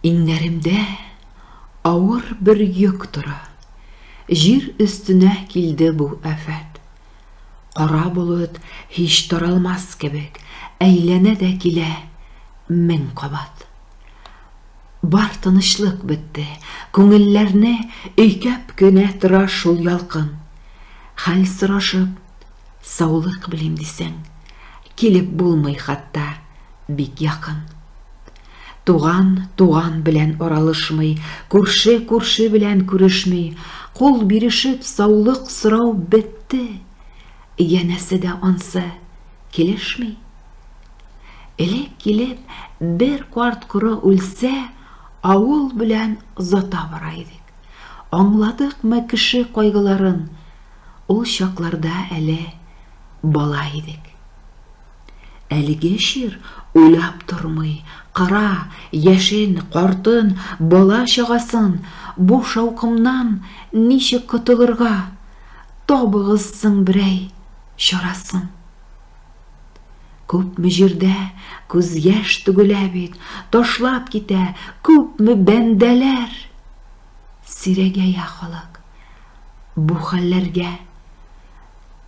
Иңнәремдә авыр бер йөк тора. Җир өстенә килде бу афәт. Кара болыт һич таралмас кебек, әйләнә дә килә мең кабат. Бар тынычлык бетте, күңелләрне өйкәп кенә тора шул ялкын. Хәл сорашып, саулык белим дисәң, килеп булмый хәтта бик якын. Туган туган белән аралышмый, күрше күрше белән күрешми, кул бирешеп саулык сорау бетте. Янәсе дә ансы килешми. Элек килеп бер карт коры үлсә, авыл белән озата бара идек. Аңладыкмы кеше кайгыларын? Ул чакларда әле бала идек. Әлеге чир уйлап тормый, кыра, яшен, картын, бала-чагасын, бу шаукымнан ничек котылырга? Табыгыз соң берәй чарасын. Күпме җирдә күз яшь түгелә бит, ташлап китә күпме бәндәләр. Сирәгәя халык. Бу хәлләргә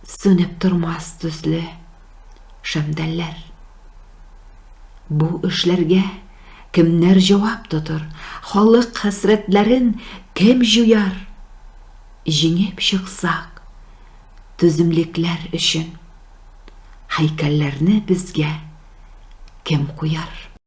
сүнеп тормас төсле шәмдәлләр. Бу эшләргә кемнәр җавап тотыр, халык хәсрәтләрен кем җуяр? Җиңеп чыксак, түземлекләр өчен һәйкәлләрне безгә кем куяр?